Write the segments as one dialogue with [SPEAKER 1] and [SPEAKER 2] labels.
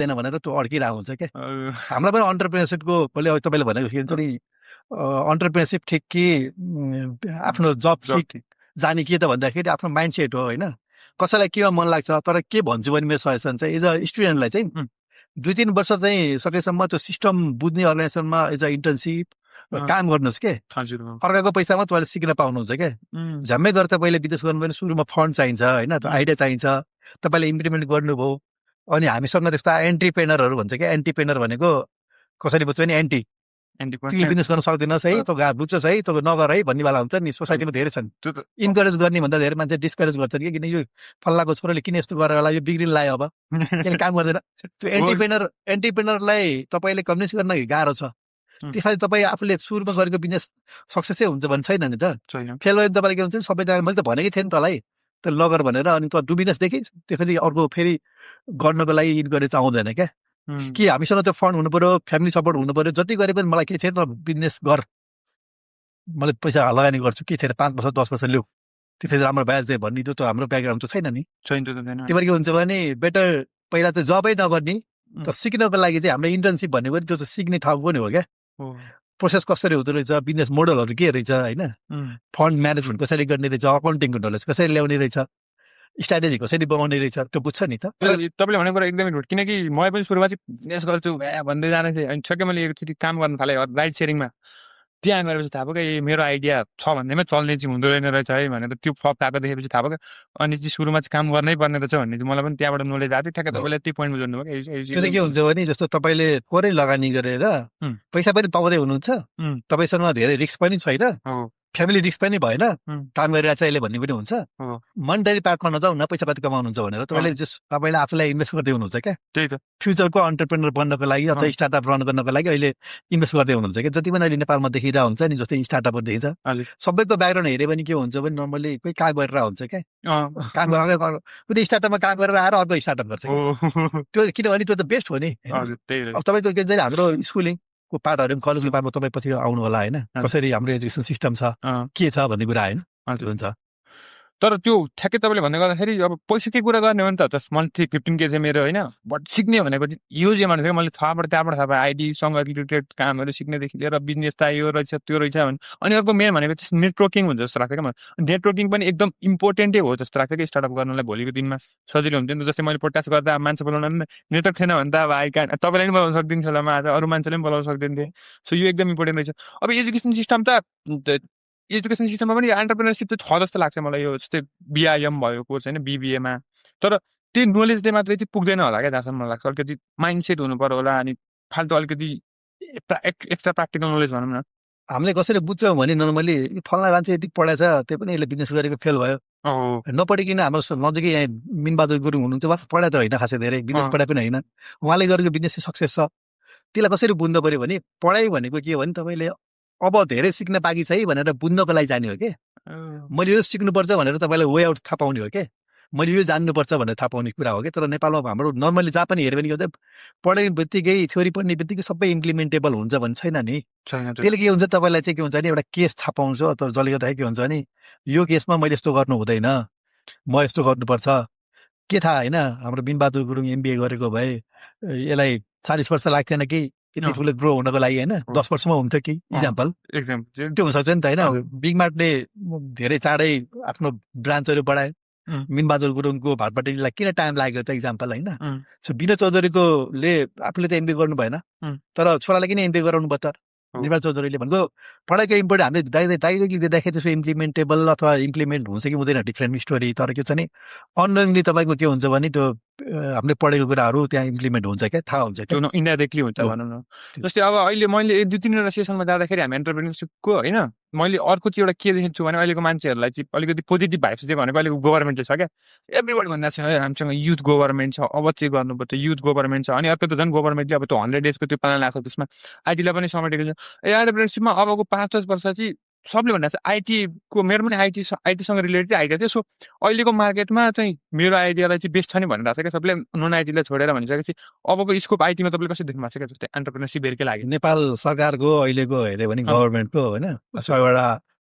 [SPEAKER 1] दिएन भनेर त्यो अड्किरहेको हुन्छ क्या
[SPEAKER 2] अँ,
[SPEAKER 1] हामीलाई पनि अन्टरप्रेनरसिपको तपाईँले भनेको के भन्छ नि अन्टरप्रेनरसिप ठिक कि आफ्नो जब
[SPEAKER 2] जब
[SPEAKER 1] ठिक
[SPEAKER 2] ठिक
[SPEAKER 1] जाने के त भन्दाखेरि आफ्नो माइन्ड सेट हो होइन कसैलाई केमा मन लाग्छ तर के भन्छु भने मेरो सजेसन चाहिँ एज अ स्टुडेन्टलाई चाहिँ
[SPEAKER 2] उम्,
[SPEAKER 1] 2-3 वर्ष चाहिँ सकेसम्म त्यो सिस्टम बुझ्ने अर्गनाइजेसनमा एज अ इन्टर्नसिप
[SPEAKER 2] अँ,
[SPEAKER 1] काम गर्नुहोस् के
[SPEAKER 2] हजुर
[SPEAKER 1] अर्काको पैसामा तपाईँले सिक्न पाउनुहुन्छ क्या
[SPEAKER 2] उम्,
[SPEAKER 1] झ्याम्मै गरेर तपाईँले विदेश गर्नु भने सुरुमा फन्ड चाहिन्छ होइन त्यो
[SPEAKER 2] उम्,
[SPEAKER 1] आइडिया चाहिन्छ तपाईँले इम्प्लिमेन्ट गर्नुभयो अनि हामीसँग त्यस्ता एन्ट्रिप्रेनरहरू भन्छ क्या एन्ट्रिप्रेनर भनेको कसरी बुझ्छ भने एन्टी तिमीले बिजनेस गर्न सक्दैनस् है तँ बुझ्छस् है तँ नगर है भन्नेवाला हुन्छ नि सोसाइटीमा धेरै छन्
[SPEAKER 2] त्यो त
[SPEAKER 1] इन्करेज गर्ने भन्दा धेरै मान्छे डिस्करेज गर्छन् कि किन यो फल्लाको छोराले किन यस्तो गरेर होला यो बिग्रिन लायो अब किन काम गर्दैन त्यो एन्टरप्रेनरलाई तपाईँले कन्भिन्स गर्न गाह्रो छ त्यसरी तपाईँ आफूले सुरुमा गरेको बिजनेस सक्सेसै हुन्छ भन्ने छैन नि त
[SPEAKER 2] छैन
[SPEAKER 1] फेल भयो भने तपाईँले के हुन्छ नि सबैजना मैले त भनेकै थिएँ नि तँलाई त्यो नगर भनेर अनि त डुबिनेसदेखि त्यसपछि अर्को फेरि गर्नको लागि इन्करेज आउँदैन क्या
[SPEAKER 2] उम्,
[SPEAKER 1] कि हामीसँग त्यो फन्ड हुनु पर्यो फ्यामिली सपोर्ट हुनु पर्यो जति गरे पनि मलाई के छैन त बिजनेस गर मैले पैसा लगानी गर्छु के छैन 5 वर्ष 10 वर्ष ल्याऊ त्यसपछि राम्रो भइहाल्छ भन्ने त्यो त हाम्रो ब्याकग्राउन्ड चाहिँ छैन नि
[SPEAKER 2] छैन त्यो त छैन
[SPEAKER 1] त्यही भएर के हुन्छ भने बेटर पहिला चाहिँ जबै नगर्ने
[SPEAKER 2] उम्,
[SPEAKER 1] त सिक्नको लागि चाहिँ हाम्रो इन्टर्नसिप भनेको पनि त्यो चाहिँ सिक्ने ठाउँ पनि हो क्या
[SPEAKER 2] हो
[SPEAKER 1] प्रोसेस कसरी हुँदो रहेछ बिजनेस मोडलहरू के रहेछ होइन
[SPEAKER 2] उम्,
[SPEAKER 1] फन्ड म्यानेजमेन्ट कसरी गर्ने रहेछ अकाउन्टिङको नलेज कसरी ल्याउने रहेछ स्ट्राटेजी कसरी बनाउने रहेछ त्यो बुझ्छ नि त
[SPEAKER 2] तपाईँले भनेको कुरा एकदमै गुड किनकि म पनि सुरुमा चाहिँ बिजनेस गर्छु भन्दै जाने थिएँ अनि ठ्याक्कै मैले एकचोटि काम गर्न थालेँ राइड सेयरिङमा त्यहाँ गएपछि थाहा भयो कि मेरो आइडिया छ भन्दैमा चल्ने चाहिँ हुँदो रहेन रहेछ है भनेर त्यो फ्लप आएको देखेपछि थाहा भयो अनि चाहिँ सुरुमा चाहिँ काम गर्नै पर्ने रहेछ भन्ने चाहिँ मलाई पनि त्यहाँबाट नलेज आएको थियो ठ्याक्कै तपाईँले त्यही पोइन्टमा जोड्नु भयो
[SPEAKER 1] त्यो चाहिँ के हुन्छ भने जस्तो तपाईँले थोरै लगानी गरेर
[SPEAKER 2] उम्,
[SPEAKER 1] पैसा पनि पाउँदै हुनुहुन्छ
[SPEAKER 2] उम्,
[SPEAKER 1] तपाईँसँग धेरै रिस्क पनि छैन
[SPEAKER 2] हो
[SPEAKER 1] फ्यामिली रिस्क पनि भएन
[SPEAKER 2] उम्,
[SPEAKER 1] काम गरिरहेको छ अहिले भन्ने पनि हुन्छ
[SPEAKER 2] हो
[SPEAKER 1] मनिटरी पार्टमा नजाउँ न पैसा पाति कमाउनुहुन्छ भनेर तपाईँले जस तपाईँले आफूलाई इन्भेस्ट गर्दै हुनुहुन्छ क्या
[SPEAKER 2] त्यही त
[SPEAKER 1] फ्युचरको अन्टरप्रेनर बन्नको लागि अथवा स्टार्टअप रन गर्नको लागि अहिले इन्भेस्ट गर्दै हुनुहुन्छ क्या जति पनि अहिले नेपालमा देखिरहेको हुन्छ नि जस्तै स्टार्टअपहरू देखिन्छ
[SPEAKER 2] हजुर
[SPEAKER 1] सबैको ब्याकग्राउन्ड हेऱ्यो भने के हुन्छ भने नर्मली कोही काम गरेर हुन्छ क्या
[SPEAKER 2] अँ,
[SPEAKER 1] काम गरेर कुनै स्टार्टअपमा काम गरेर आएर अर्को स्टार्टअप गर्छ
[SPEAKER 2] हो
[SPEAKER 1] क्या त्यो किनभने त्यो त बेस्ट हो नि होइन
[SPEAKER 2] हजुर त्यही
[SPEAKER 1] अब तपाईँको के भन्छ हाम्रो स्कुलिङको पार्टहरू कलेजको पार्टमा तपाईँ पछि आउनु होला होइन कसरी हाम्रो एजुकेसन सिस्टम छ
[SPEAKER 2] अँ,
[SPEAKER 1] के छ भन्ने कुरा होइन
[SPEAKER 2] हजुर
[SPEAKER 1] हुन्छ
[SPEAKER 2] तर त्यो ठ्याक्कै तपाईँले भन्दै गर्दाखेरि अब पैसाकै कुरा गर्ने हो नि त जस्ट मन्थली 15K चाहिँ मेरो होइन बट सिक्ने भनेको चाहिँ युज एमाउन्ट थियो मैले त्यहाँबाट थाहा पाएँ आइडीसँग रिलेटेड कामहरू सिक्नेदेखि लिएर बिजनेस त यो रहेछ त्यो रहेछ भने अनि अर्को मेन भनेको चाहिँ नेटवर्किङ हुन्छ जस्तो लाग्छ क्या मलाई नेटवर्किङ पनि एकदम इम्पोर्टेन्टै हो जस्तो लाग्छ कि स्टार्टअप गर्नलाई भोलिको दिनमा सजिलो हुन्छ नि त जस्तै मैले पोडकास्ट गर्दा मान्छे बोलाउन नेटवर्क थिएन भने त अब तपाईँलाई पनि बोलाउन सक्दिनँ होला म आज अरू मान्छेले पनि बोलाउन सक्दैन थिएँ सो यो एकदम इम्पोर्टेन्ट रहेछ अब एजुकेसन सिस्टम त एजुकेसन सिस्टममा पनि एन्टरप्रेनरसिप त छ जस्तो लाग्छ मलाई यो जस्तै बिआइएम भयो कोर्स होइन बिबिएमा तर त्यो नलेजले मात्रै चाहिँ पुग्दैन होला क्या जहाँसम्म मलाई लाग्छ अलिकति माइन्ड सेट हुनु पर्यो होला अनि फाल्टो अलिकति एक्स्ट्रा प्र्याक्टिकल नलेज भनौँ न
[SPEAKER 1] हामीले कसरी बुझ्छौँ भने नर्मली फल्ना मान्छे यति पढाएछ त्यही पनि यसले बिजनेस गरेको फेल भयो नपढिकन हाम्रो नजिकै यहाँ मिनबहादुर गुरुङ हुनुहुन्छ उहाँ पढाए त होइन खासै धेरै बिजनेस पढाए पनि होइन उहाँले गरेको बिजनेस चाहिँ सक्सेस छ त्यसलाई कसरी बुझ्नु पर्यो भने पढाइ भनेको के हो भने तपाईँले अब धेरै सिक्न बाँकी छ है भनेर बुझ्नको लागि जाने हो कि मैले यो सिक्नुपर्छ भनेर तपाईँलाई वे आउट थाहा पाउने हो क्या मैले यो जान्नुपर्छ भनेर थाहा पाउने कुरा हो कि तर नेपालमा हाम्रो नर्मली जहाँ पनि हेऱ्यो भने के भन्छ पढ्ने बित्तिकै थ्योरी पढ्ने बित्तिकै सबै इम्प्लिमेन्टेबल हुन्छ भन्ने छैन नि त्यसले के हुन्छ तपाईँलाई चाहिँ के हुन्छ भने एउटा केस थाहा पाउँछ तर जसले गर्दाखेरि के हुन्छ भने यो केसमा मैले यस्तो गर्नु हुँदैन म यस्तो गर्नुपर्छ के थाहा होइन हाम्रो बिनबहादुर गुरुङ एमबिए गरेको भए यसलाई 40 वर्ष लाग्थेन कि यति ठुलो ग्रो हुनको लागि होइन 10 वर्षमा हुन्थ्यो कि इक्जाम्पल त्यो हुनसक्छ नि त होइन बिग मार्टले धेरै चाँडै आफ्नो ब्रान्चहरू बढायो मिनबहादुर गुरुङको भाटपाटीलाई किन टाइम लाग्यो त इक्जाम्पल होइन सो विनोद चौधरीकोले आफूले त एमबिए गर्नु भएन तर छोरालाई किन एमबिए गराउनु भयो त निर्मल चौधरीले भनेको पढाइको इम्पोर्टेन्ट हामीले डाइरेक्टली दिँदाखेरि त्यसो इम्प्लिमेन्टेबल अथवा इम्प्लिमेन्ट हुन्छ कि हुँदैन डिफ्रेन्ट स्टोरी तर के छ नि अननोइङली तपाईँको के हुन्छ भने त्यो हामीले पढेको कुराहरू त्यहाँ इम्प्लिमेन्ट हुन्छ क्या थाहा हुन्छ
[SPEAKER 2] त्यो इन्डाइरेक्टली हुन्छ भनौँ न जस्तै अब अहिले मैले 2-3वटा सेसनमा जाँदाखेरि हामी एन्टरप्रेन्योरसिपको होइन मैले अर्को चाहिँ एउटा के देखेको छु भने अहिलेको मान्छेहरूलाई चाहिँ अलिकति पोजिटिभ भाइब्स चाहिँ भनेको अहिलेको गभर्मेन्टले छ क्या एभ्रीबडी भन्दा छ हामीसँग युथ गभर्मेन्ट छ अब चाहिँ गर्नुपर्छ युथ गभर्मेन्ट छ अनि अर्को त झन् गभर्मेन्टले अब त्यो 100 डेजको त्यो प्लान ल्याएको त्यसमा आइटीलाई पनि समेटेको छ एन्टरप्रेन्योरसिपमा अबको 5-10 वर्ष चाहिँ सबले भन्दा चाहिँ आइटीको मेरो पनि आइटीसँग रिलेटेड आइडिया थियो सो अहिलेको मार्केटमा चाहिँ मेरो आइडियालाई चाहिँ बेस्ट छ नि भनिरहेको छ क्या सबले नन आइटीलाई छोडेर भनिसकेपछि अबको स्कोप आइटीमा तपाईँले कसरी देख्नु भएको छ क्या जस्तै एन्टरप्रेन्योरसिप हेरकै लागि
[SPEAKER 1] नेपाल सरकारको अहिलेको हेऱ्यो भने गभर्मेन्टको होइन 100 वटा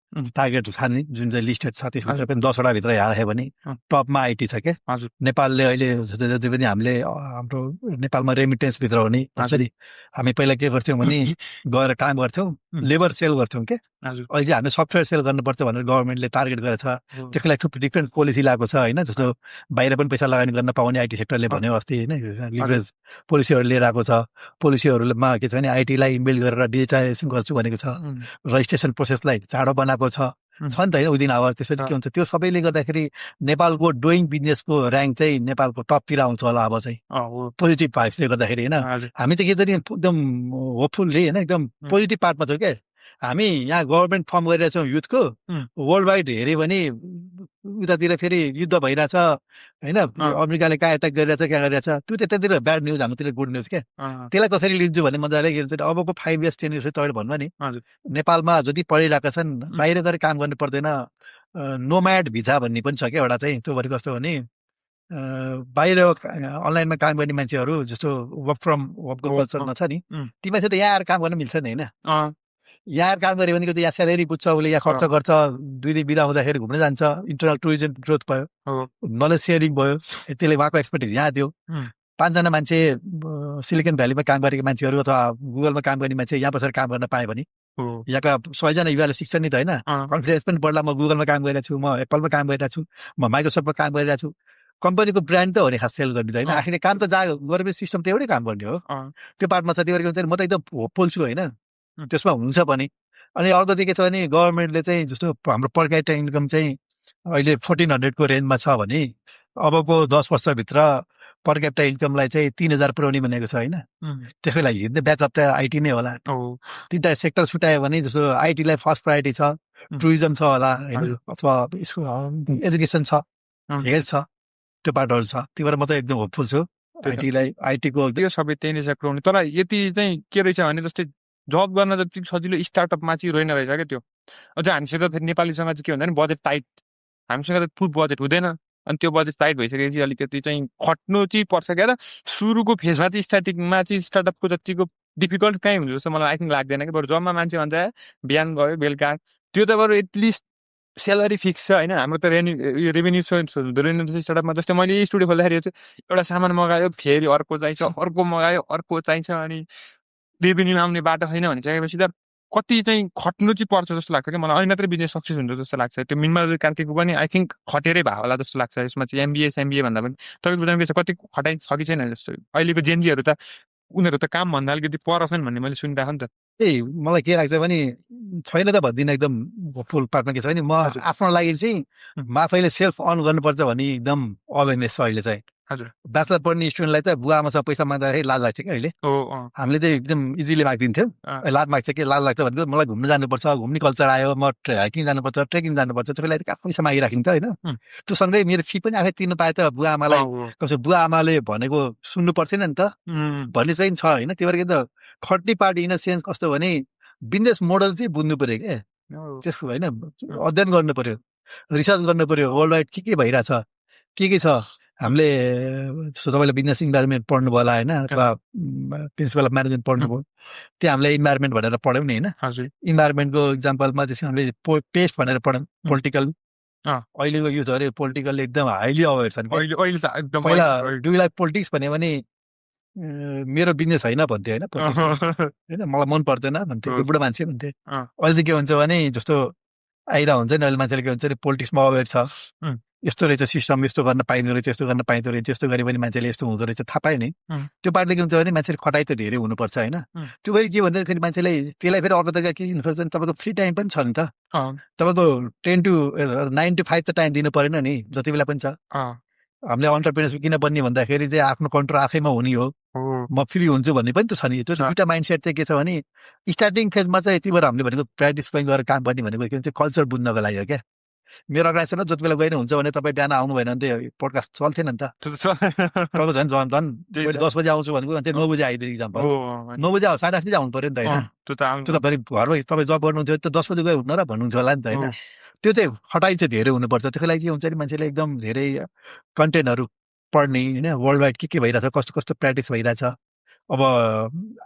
[SPEAKER 1] टार्गेट छ नि जुन चाहिँ लिस्टेड छ त्यसको
[SPEAKER 2] हजुर।
[SPEAKER 1] चाहिँ पनि 10 वटा भित्र राख्यो भने टपमा आइटी छ के
[SPEAKER 2] हजुर
[SPEAKER 1] नेपालले अहिले जति पनि हामीले हाम्रो नेपालमा रेमिटेन्स भित्र हो नि यसरी हामी पहिला के गर्थ्यौँ भने गएर काम गर्थ्यौँ लेबर सेल गर्थ्यौँ के
[SPEAKER 2] हजुर
[SPEAKER 1] अहिले चाहिँ हामीले सफ्टवेयर सेल गर्नुपर्छ भनेर गभर्मेन्टले टार्गेट गरेछ त्यसको लागि थुप्रै डिफ्रेन्ट पोलिसी लागेको छ होइन जस्तो बाहिर पनि पैसा लगानी गर्न पाउने आइटी सेक्टरले भन्यो अस्ति होइन लिभरेज पोलिसीहरू लिएर आएको छ पोलिसीहरूमा के छ भने आइटीलाई इनबिल्ड गरेर डिजिटाइजेसन गर्छु भनेको छ रजिस्ट्रेसन प्रोसेसलाई चाँडो बनाएको छ नि त होइन विदिन आवर त्यसपछि के हुन्छ त्यो सबैले गर्दाखेरि नेपालको डुइङ बिजनेसको ऱ्याङ्क चाहिँ नेपालको टपतिर आउँछ होला अब चाहिँ पोजिटिभ भाइब्सले गर्दाखेरि होइन हामी त के छ नि एकदम होपफुल्ली होइन एकदम पोजिटिभ पार्टमा छौँ क्या हामी यहाँ गभर्मेन्ट फर्म गरिरहेछौँ युथको वर्ल्ड वाइड हेऱ्यो भने उतातिर फेरि युद्ध भइरहेछ होइन अमेरिकाले कहाँ एट्याक गरिरहेछ कहाँ गरिरहेछ त्यो त्यतातिर ब्याड न्युज हाम्रोतिर गुड न्युज क्या त्यसलाई कसरी लिन्छु भने मजाले के भन्छ अबको 5 years 10 years तपाईँले भन्नु नि नेपालमा जति पढिरहेका छन् बाहिर गएर काम गर्नु पर्दैन नोम्याड भिजा भन्ने पनि छ क्या एउटा चाहिँ त्यो भने कस्तो भने बाहिर अनलाइनमा काम गर्ने मान्छेहरू जस्तो वर्क फ्रम होमको कल्चरमा छ नि ती मान्छे त यहाँ आएर काम गर्न मिल्छ नि होइन यहाँ काम गऱ्यो भने यहाँ स्यालेरी बुझ्छ उसले यहाँ खर्च गर्छ 2 दिन बिदा हुँदाखेरि घुम्न जान्छ इन्टरनल टुरिज्म ग्रोथ भयो नलेज सेयरिङ भयो त्यसले उहाँको एक्सपर्टिज यहाँ दियो 5 जना मान्छे सिलिकन भ्यालीमा काम गरेको मान्छेहरू अथवा गुगलमा काम गर्ने मान्छे यहाँ बसेर काम गर्न पायो भने यहाँका 100 जना युवाले सिक्छ नि त होइन कन्फिडेन्स पनि बढ्ला म गुगलमा काम गरिरहेको छु म एप्पलमा काम गरिरहेको छु म माइक्रोसफ्टमा काम गरिरहेको छु कम्पनीको ब्रान्ड त हो नि खास सेल गर्ने होइन आखिर काम त गरेपछि सिस्टम त एउटै काम गर्ने हो त्यो पार्टमा छ त्यो गरेको म त एकदम होपफुल छु होइन त्यसमा हुन्छ पनि अनि अर्को चाहिँ के छ भने गभर्मेन्टले चाहिँ जस्तो हाम्रो पर क्यापिटा इन्कम चाहिँ अहिले 1400 को रेन्जमा छ भने अबको 10 वर्षभित्र पर क्यापिटा इन्कमलाई चाहिँ 3000 पुर्याउने भनेको छ होइन त्यसको लागि हिँड्ने ब्याकअप त आइटी नै होला 3टा सेक्टर छुट्यायो भने जस्तो आइटीलाई फर्स्ट प्रायोरिटी छ टुरिज्म छ होला होइन अथवा एजुकेसन छ हेल्थ छ त्यो पार्टहरू छ त्यो भएर म त एकदम होपफुल छु आइटीलाई आइटीको
[SPEAKER 2] त्यो सबै त्यही नै छ तर यति चाहिँ के रहेछ भने जस्तै जब गर्न जति सजिलो स्टार्टअपमा चाहिँ रहेन रहेछ क्या त्यो अझ हामीसित फेरि नेपालीसँग चाहिँ के भन्दा नि बजेट टाइट हामीसँग त फुल बजेट हुँदैन अनि त्यो बजेट टाइट भइसकेपछि अलिकति चाहिँ खट्नु चाहिँ पर्छ क्या र सुरुको फेजमा चाहिँ स्टार्टिङमा चाहिँ स्टार्टअपको जतिको डिफिकल्ट कहीँ हुन्छ जस्तो मलाई आई थिङ्क लाग्दैन कि बरु जम्मा मान्छे भन्छ बिहान गयो बेलुका त्यो त बरु एटलिस्ट स्यालेरी फिक्स छ होइन हाम्रो त रेभेन्यू सोर्स हुँदैन स्टार्टअपमा जस्तै मैले स्टुडियो खोल्दाखेरि चाहिँ एउटा सामान मगायो फेरि अर्को चाहिन्छ अर्को मगायो अर्को चाहिन्छ अनि रेभेन्यू आउने बाटो छैन भनिसकेपछि त कति चाहिँ खट्नु चाहिँ पर्छ जस्तो लाग्छ कि मलाई अहिले मात्रै बिजनेस सक्सेस हुन्छ जस्तो लाग्छ त्यो मिनमल कार्कीको पनि आई थिङ्क खटेरै भयो होला जस्तो लाग्छ यसमा चाहिँ एमबिए भन्दा पनि तपाईँको बुझाउनु के छ कति खटाइ छ कि छैन जस्तो अहिलेको जेनजीहरू त उनीहरू त काम भन्दा अलिकति पर छन् भन्ने मैले सुनिरहेको नि त
[SPEAKER 1] मलाई के लाग्छ भने छैन त भन्दिनँ एकदम फुल पार्टमा के छ भने म आफ्नो लागि चाहिँ म आफैले सेल्फ अर्न गर्नुपर्छ भन्ने एकदम अवेरनेस छ अहिले चाहिँ
[SPEAKER 2] हजुर
[SPEAKER 1] ब्याचलर पढ्ने स्टुडेन्टलाई त बुवा आमासँग पैसा माग्दाखेरि लाज लाग्छ कि अहिले हामीले चाहिँ एकदम इजिली मागिदिन्थ्यौँ लाज माग्छ कि लाज लाग्छ भनेको मलाई घुम्न जानुपर्छ घुम्ने कल्चर आयो म हाइकिङ जानुपर्छ ट्रेकिङ जानुपर्छ त्यसको लागि त पैसा मागिराखिन्छ होइन त्यो सँगै मेरो फी पनि आफै तिर्नु पाए त बुवा आमालाई कसो बुवा आमाले भनेको सुन्नु पर्थेन नि त भन्ने चाहिँ छ होइन त्यो भएर त खट्ने पार्ट इन अ सेन्स कस्तो भने बिजनेस मोडल चाहिँ बुझ्नु पर्यो क्या त्यसको होइन अध्ययन गर्नु पर्यो रिसर्च गर्नु पर्यो वर्ल्ड वाइड के भइरहेछ के छ हामीले जस्तो तपाईँले बिजनेस इन्भाइरोमेन्ट पढ्नु भयो होला होइन अथवा प्रिन्सिपल अफ म्यानेजमेन्ट पढ्नुभयो त्यो हामीले इन्भाइरोमेन्ट भनेर पढ्यौँ नि होइन इन्भाइरोमेन्टको इक्जाम्पलमा त्यसै हामीले पेस्ट भनेर पढ्यौँ पोलिटिकल अहिलेको युथहरू पोलिटिकल एकदम हाइली अवेर छन् पहिला डु लाइक पोलिटिक्स भन्यो भने मेरो बिजनेस होइन भन्थ्यो होइन मलाई मन पर्दैन भन्थ्यो बुढो मान्छे भन्थे अहिले चाहिँ के हुन्छ भने जस्तो आइरह हुन्छ नि अहिले मान्छेले के भन्छ नि पोलिटिक्समा अवेर छ यस्तो रहेछ सिस्टम यस्तो गर्न पाइँदो रहेछ यस्तो गर्न पाइँदो रहेछ यस्तो गऱ्यो भने मान्छेले यस्तो हुँदो रहेछ थाहा पायो नि त्यो पार्टले के हुन्छ भने मान्छेले खटाइ त धेरै हुनुपर्छ होइन त्यो फेरि के भन्दा फेरि मान्छेले त्यसलाई फेरि अर्को तरिका के दिनुपर्छ भने तपाईँको फ्री टाइम पनि छ नि त तपाईँको 10 to 9 to 5 त टाइम दिनु परेन नि जति बेला पनि छ हामीले अन्टरप्रेनरसिप किन बन्ने भन्दाखेरि चाहिँ आफ्नो कन्ट्रोल आफैमा हुने हो म फ्री हुन्छु भन्ने पनि त छ नि त्यो दुईटा माइन्डसेट चाहिँ के छ भने स्टार्टिङ फेजमा चाहिँ यति बेला हामीले भनेको प्र्याक्टिस पनि गरेर काम गर्ने भनेको के भन्छ कल्चर बुझ्नको लागि हो क्या मेरो अर्गनाइजेसनमा जति बेला गएर हुन्छ भने तपाईँ बिहान आउनु भएन भने त पोडकास्ट चल्थेन नि त तपाईँको झन् झन् मैले 10 बजी आउँछु भनेको 9 बजी आइदियो इक्जाम्पल 9 बजी 8:30 बजी आउनु पऱ्यो नि त होइन त्यो त फेरि घरमा तपाईँ जब गर्नुहुन्थ्यो त 10 बजी गयो हुन्न र भन्नुहुन्छ होला नि त होइन त्यो चाहिँ खटाइ चाहिँ धेरै हुनुपर्छ त्यसको लागि के हुन्छ नि मान्छेले एकदम धेरै कन्टेन्टहरू पढ्ने होइन वर्ल्ड वाइड के भइरहेछ कस्तो कस्तो प्र्याक्टिस भइरहेछ अब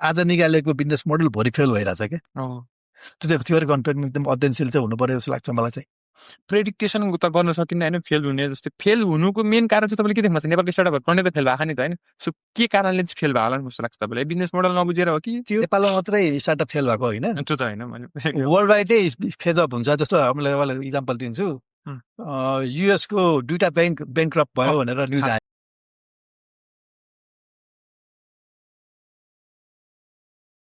[SPEAKER 1] आज निकालेको बिजनेस मोडल भोलि फेल भइरहेछ क्या त्यो चाहिँ थ्योरी कन्टेन्ट एकदम अध्ययनशील चाहिँ हुनु पर्यो जस्तो लाग्छ मलाई चाहिँ।
[SPEAKER 2] प्रेडिक्टेसन त गर्न सकिन्न होइन, फेल हुने जस्तै। फेल हुनुको मेन कारण चाहिँ तपाईँले के देख्नु भएको छ? नेपालको स्टार्टअपहरू पढ्ने त फेल भएको नि त होइन। सो के कारणले चाहिँ फेल भयो होला जस्तो लाग्छ तपाईँलाई? बिजनेस मोडल नबुझेर हो कि?
[SPEAKER 1] त्यो नेपालमा मात्रै स्टार्टअप फेल भएको होइन,
[SPEAKER 2] त्यो त होइन मैले
[SPEAKER 1] वर्ल्ड वाइडै फेज अप हुन्छ। जस्तो मैले इक्जाम्पल दिन्छु, युएसको 2टा ब्याङ्क ब्याङ्क्रप्ट भयो भनेर न्युज आयो।